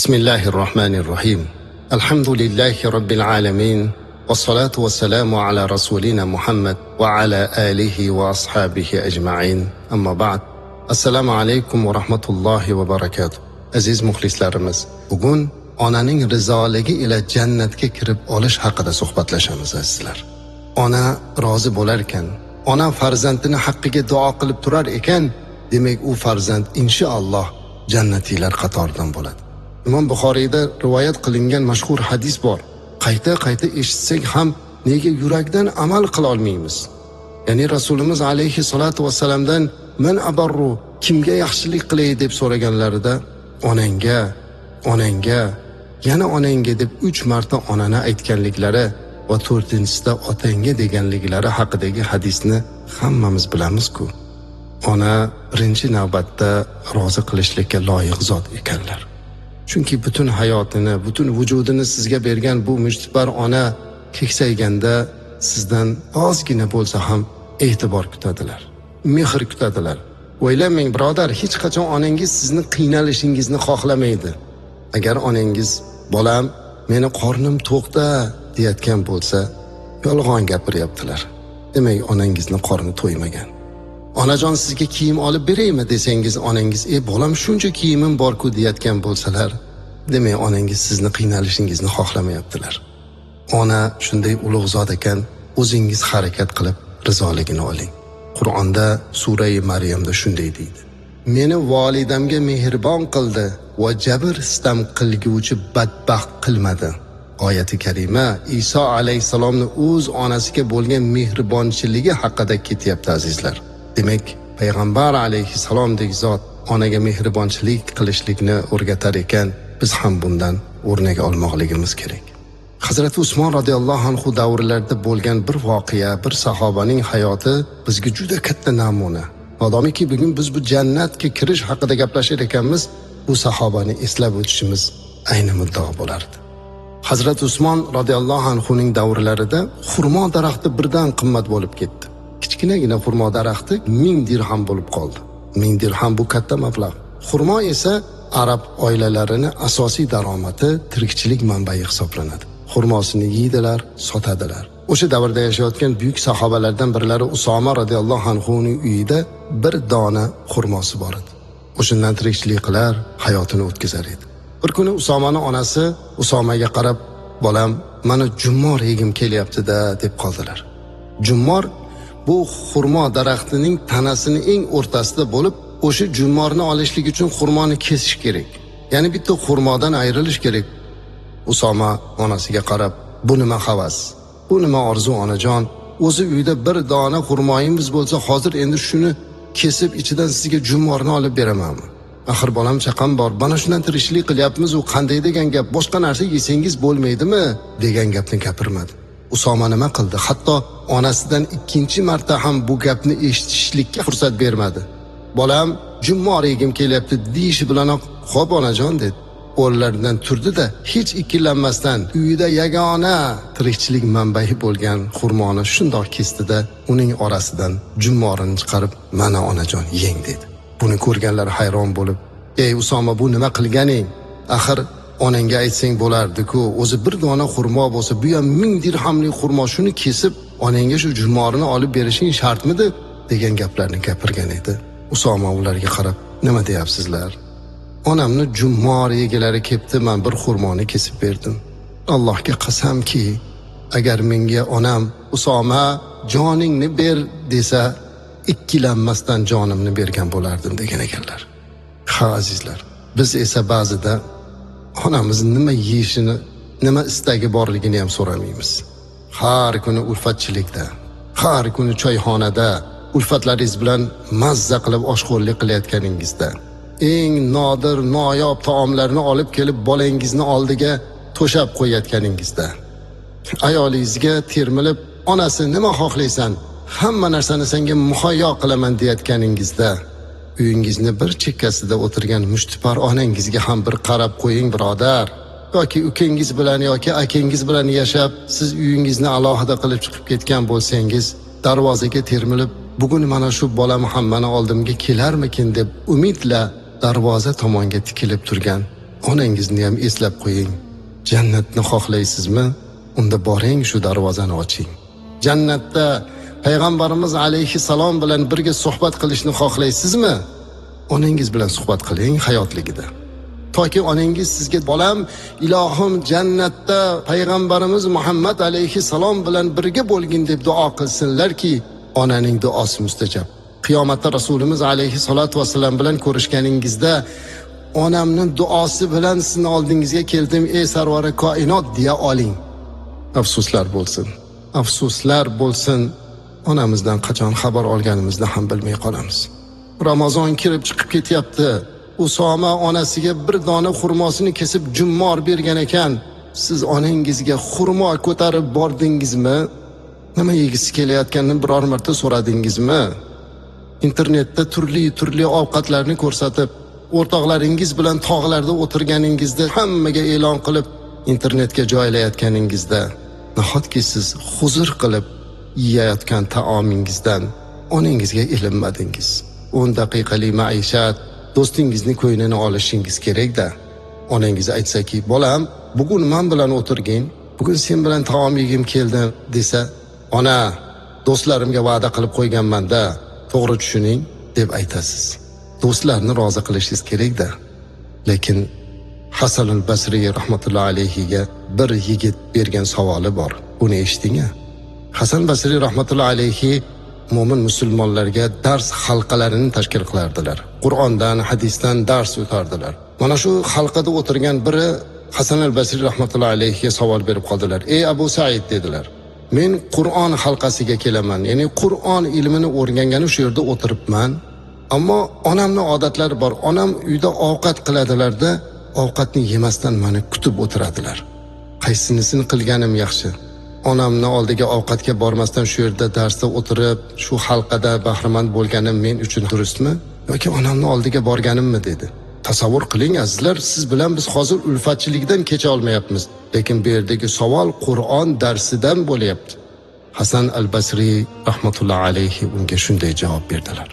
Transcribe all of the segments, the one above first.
بسم الله الرحمن الرحيم. الحمد لله رب العالمين، والصلاة والسلام على رسولنا محمد وعلى آله وأصحابه أجمعين. أما بعد. Assalomu alaykum va rahmatullohi va barakatuh. Aziz muxlislarimiz, bugun onaning rizoligi ila jannatga kirib olish haqida suhbatlashamiz azizlar. Ona rozi bo'lar ekan, ona farzandini haqqiga duo qilib turar ekan, demak u farzand inshaalloh jannatiylar qatoridan bo'ladi. Imom Buxoriyda rivoyat qilingan mashhur hadis bor. Qayta-qayta eshitsak ham nega yurakdan amal qila olmaymiz? Ya'ni Rasulimiz alayhi salatu vassalamdan "Man abarru", kimga yaxshilik qilay deb so'raganlarida onangga, onangga, yana onangga deb 3 marta onani aytganliklari va 4-chisida otangga deganliklari haqidagi hadisni hammamiz bilamiz-ku. Ona birinchi navbatda rozi qilishlikka loyiq zot ekanlar. Chunki butun hayotini, butun vujudini sizga bergan bu mushtipar ona keksayganda sizdan ozgina bo'lsa ham e'tibor kutadilar, mehr kutadilar. O'ylamang birodar, hech qachon onangiz sizni qiynalishingizni xohlamaydi. Agar onangiz "Bolam, meni qornim to'qda" deyotgan bo'lsa, yolg'on gapiryaptilar. Demak, onangizni qorni to'ymagan. "Onajon, sizga kiyim olib beraymi?" desangiz, onangiz "E bolam, shuncha kiyimim bor-ku" deyotgan bo'lsalar, demak onangiz sizni qiynalishingizni xohlamayaptilar. Ona shunday ulug' zot ekan, o'zingiz harakat qilib rizoligini oling. Qur'onda surai Maryamda shunday deydi: "Meni volidamga mehribon qildi va jabr sitam qilguvchi badbaxt qilmadi." Oyati karima Iso alayhissalomni o'z onasiga bo'lgan mehribonchiligi haqida ketyapti azizlar. Demak, payg'ambar alayhissalomdek zot onaga mehribonchilik qilishlikni o'rgatar ekan, biz ham bundan o'rnak olmoqligimiz kerak. Hazrati Usmon radhiyallohu anhu davrlarida bo'lgan bir voqea, bir sahobaning hayoti bizga juda katta namuna. Modomiki bugun biz bu jannatga kirish haqida gaplashar ekanmiz, bu sahobani eslab o'tishimiz ayni muddao bo'lardi. Hazrati Usmon radhiyallohu anhuning davrlarida xurmo daraxti birdan qimmat bo'lib ketdi. Kichkinagina xurmo daraxti 1000 dirham bo'lib qoldi. 1000 dirham bu katta mablag'. Xurmo esa arab oilalarini asosiy daromadi, tirikchilik manbai hisoblanadi. Xurmosini yeydilar, sotadilar. O'sha davrda yashayotgan buyuk sahobalardan birlari Usoma radhiyallohu anhuning uyida bir dona xurmosi bor edi. O'shandan tirikchilik qilar, hayotini o'tkazar edi. Bir kuni Usomani onasi Usomaga qarab, "Bolam, mana jummor yegim kelyapti-da" deb qoldilar. Jummor bu xurmo daraxtining tanasini eng o'rtasida bo'lib, o'sha jummorni olishlik uchun xurmoni kesish kerak. Ya'ni bitta xurmodan ayrilish kerak. Usoma onasiga qarab, "Bu nima havas? Bu nima orzu onajon? O'zi uyda bir dona xurmoyimiz bo'lsa, hozir endi shuni kesib ichidan sizga jummorni olib beramanmi? Axir bolam chaqam bor, mana shundan tirikchilik qilyapmiz, u qanday degan gap, boshqa narsa yesangiz bo'lmaydimi?" degan gapni gapirmadi. Usoma nima qildi? Hatto onasidan ikkinchi marta ham bu gapni eshitishlikka fursat bermadi. "Bolam, jummor yegim kelyapti" deyishi bilanoq, "Xo'p onajon" dedi. O'rnlaridan turdi-da, hech ikkilanmasdan uyida yagona tirikchilik manbai bo'lgan xurmoni shundoq kesdi-da, uning orasidan jummorini chiqarib, "Mana onajon, yeng" dedi. Buni ko'rganlar hayron bo'lib, "Ey Usoma, bu nima qilganing? Axir onangga aytsang bo'lardi-ku, o'zi bir dona xurmo bo'lsa, bu ham 1000 dirhamlik xurmo, shuni kesib onangga shu jummorini olib berishing shartmidi?" degan gaplarni gapirgan edi. Usoma ularga qarab, "Nima deyapsizlar? Onamni jummor yegilari kepti, men bir xurmoni kesib berdim. Allohga qasamki, agar menga onam "Usoma, joningni ber" desa, ikkilanmasdan jonimni bergan bo'lardim" degan ekanlar. Ha azizlar, biz esa ba'zida onamiz nima yeyishini, nima istagi borligini ham so'ramaymiz. Har kuni ulfatchilikda, har kuni choyxonada ulfatlaringiz bilan mazza qilib oshxo'rlik qilayotganingizda, eng nodir, noyob taomlarni olib kelib bolangizni oldiga to'shab qo'yayotganingizda, ayolingizga termilib, "Onasi, nima xohlaysan? Hamma narsani senga muhayyo qilaman" deyotganingizda, uyingizni bir chekkasida o'tirgan mushtipar onangizga ham bir qarab qo'ying birodar. Yoki ukangiz bilan yoki akangiz bilan yashab, siz uyingizni alohida qilib chiqib ketgan bo'lsangiz, darvozaga termilib, "Bugun mana shu bolam ham meni oldimga kelarmikin" deb umidla darvoza tomonga tikilib turgan Onangizni ham eslab qo'ying. Jannatni xohlaysizmi? Unda boring, shu darvozani oching. Jannatda payg'ambarimiz alayhissalom bilan birga suhbat qilishni xohlaysizmi? Onangiz bilan suhbat qiling hayotligida. Toki onangiz sizga, bolam, ilohim jannatda payg'ambarimiz Muhammad alayhissalom bilan birga bo'lgin deb duo qilsinlarki, onaning duosi mustajab. Qiyomatda Rasulimiz alayhissalatu vassalam bilan ko'rishganingizda onamning duosi bilan sizni oldingizga keldim, ey sarvari koinot deya oling. Afsuslar bo'lsin. Afsuslar bo'lsin. Onamizdan qachon xabar olganimizni ham bilmay qolamiz. Ramazon kirib chiqib ketyapti. Usoma onasiga bir dona xurmosini kesib jummor bergan ekan. Siz onangizga xurmo ko'tarib bordingizmi? Nima yegisi kelayotganini biror marta so'radingizmi? Internetda turli-turli ovqatlarni ko'rsatib, o'rtoqlaringiz bilan tog'larda o'tirganingizda hammaga e'lon qilib internetga joylayotganingizda, nahotki siz huzur qilib yeyayotgan taomingizdan onangizga ilinmadingiz? 10 daqiqalik maishat, do'stingizni ko'nglini olishingiz kerak-da. Onangiz aytsaki, bolam, bugun men bilan o'tirgin, bugun sen bilan taom yegim keldi desa, ona, do'stlarimga va'da qilib qo'yganman-da, to'g'ri tushuning deb aytasiz. Do'stlarni rozi qilishingiz kerak-da. Lekin Hasan al-Basri rahmatullohi alayhiga bir yigit bergan savoli bor. Buni eshiting-a. Hasan Basri rahmatullohi alayhi mo'min musulmonlarga dars halqalarini tashkil qilardilar. Qur'ondan, hadisdan dars o'tardilar. Mana shu halqada o'tirgan biri Hasan al-Basri rahmatullohi alayhiga savol berib qoldilar. Ey Abu Said dedilar. Men Qur'on halqasiga kelaman. Ya'ni Qur'on ilmini o'rgangani shu yerda o'tiribman. Ammo onamning odatlari bor. Onam uyda ovqat qiladilar-da, ovqatni yemasdan meni kutib o'tiradilar. Qaysinisini qilganim yaxshi? Onamni oldiga ovqatga bormasdan shu yerda darsda o'tirib, shu halqada bahramand bo'lganim men uchun durustmi yoki onamni oldiga borganimmi dedi. Tasavvur qiling azizlar, siz bilan biz hozir ulfatchilikdan kecha olmayapmiz, lekin bu yerdagi savol Qur'on darsidan bo'lyapti. Hasan al-Basri rahmatullohi alayhi unga shunday javob berdilar.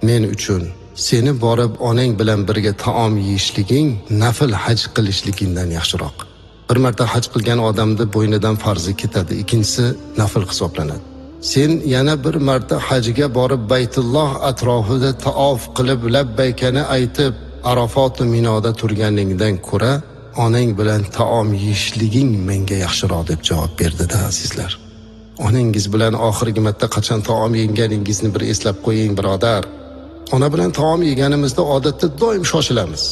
Men uchun seni borib onang bilan birga taom yeyishliging nafl haj qilishligingdan yaxshiroq. Bir marta haj qilgan odamni bo'ynidan farzi ketadi, ikkinchisi nafl hisoblanadi. Sen yana bir marta hajga borib Baytulloh atrofida taof qilib labbaykani aytib Arafot minoda turganingdan ko'ra onang bilan taom yeyishliging menga yaxshiroq deb javob berdi-da azizlar. Onangiz bilan oxirgi marta qachon taom yeganingizni bir eslab qo'ying birodar. Ona bilan taom yeganimizda odatda doim shoshilamiz.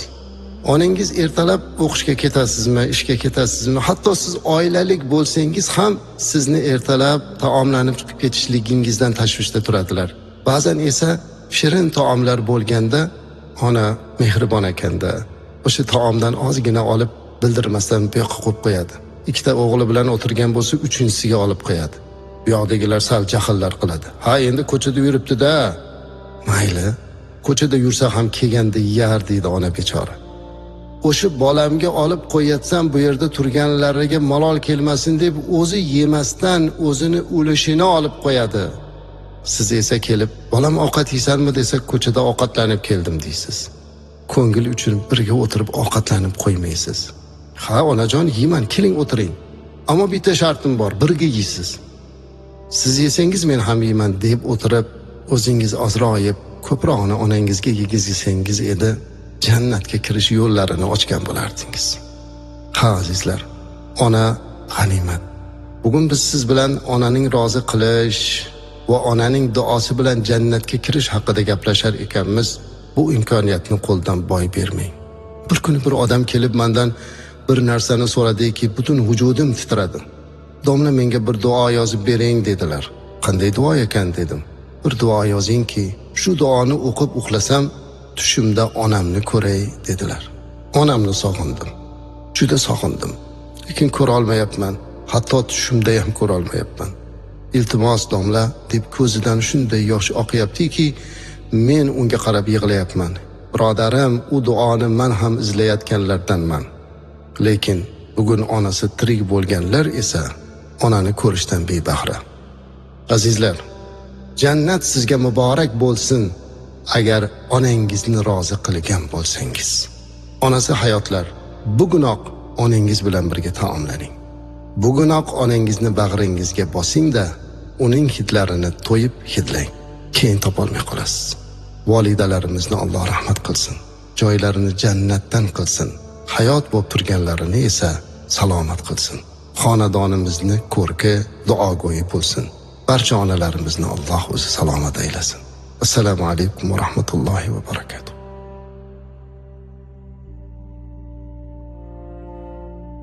Onangiz ertalab o'qishga ketasizmi, ishga ketasizmi, hatto siz oilalik bo'lsangiz ham sizni ertalab taomlanib chiqib ketishligingizdan tashvishda turadilar. Ba'zan esa shirin taomlar bo'lganda ona mehribon ekanda o'sha taomdan ozgina olib bildirmasdan bu yoqqa qo'yib qo'yadi. Ikkita o'g'li bilan o'tirgan bo'lsa, uchinchisiga olib qo'yadi. Bu yoqdagilar sal jahllar qiladi. Ha, endi ko'chada yuribdi-da. Mayli, ko'chada yursa ham kelganda yeyar deydi ona bechora. O'sha bolamga olib qo'yatsam bu yerda turganlariga malol kelmasin deb o'zi yemasdan o'zini ulushini olib qo'yadi. Siz esa kelib, bolam ovqat yeysanmi desa, ko'chada ovqatlanib keldim deysiz. Ko'ngil uchun birga o'tirib ovqatlanib qo'ymaysiz. Ha, onajon, yeyman, keling o'tiring. Ammo bitta shartim bor, birga yeysiz. Siz yesangiz men ham yeyman deb o'tirib, o'zingiz ozroq yeb, ko'prog'ini onangizga yegizsangiz edi, jannatga kirish yo'llarini ochgan bo'lardingiz. Ha, azizlar, ona g'animat. Bugun biz siz bilan onaning rozi qilish va onaning duosi bilan jannatga kirish haqida gaplashar ekanmiz. Bu imkoniyatni qo'ldan boy bermang. Bir kuni bir odam kelib mendan bir narsani so'radiki, butun vujudim titradi. Domla, menga bir duo yozib bering dedilar. Qanday duo ekan dedim. Bir duo yozingki, shu duoni o'qib uxlasam tushimda onamni ko'ray dedilar. Onamni sog'indim. Juda sog'indim. Lekin ko'ra olmayapman. Hatto tushimda ham ko'ra olmayapman. Iltimos domla deb ko'zidan shunday yosh oqyaptiki, men unga qarab yig'layapman. Birodarim, u duoni men ham izlayotganlardanman. Lekin bugun onasi tirik bo'lganlar esa onani ko'rishdan bebahra. Azizlar, jannat sizga muborak bo'lsin agar onangizni rozi qilgan bo'lsangiz. Onasi hayotlar, Bugunoq onangiz bilan birga taomlaning. Bugunoq onangizni bag'ringizga bosing-da, uning hidlarini to'yib hidlang. Keyin topolmay qolasiz. Volidalarimizni Alloh rahmat qilsin. Joylarini jannatdan qilsin. Hayot bo'lib turganlarini esa salomat qilsin. Xonadonimizni ko'rki, duogo'yi bo'lsin. Barcha onalarimizni Alloh o'zi salomat aylasin. Assalomu alaykum va rahmatullohi va barakatuh.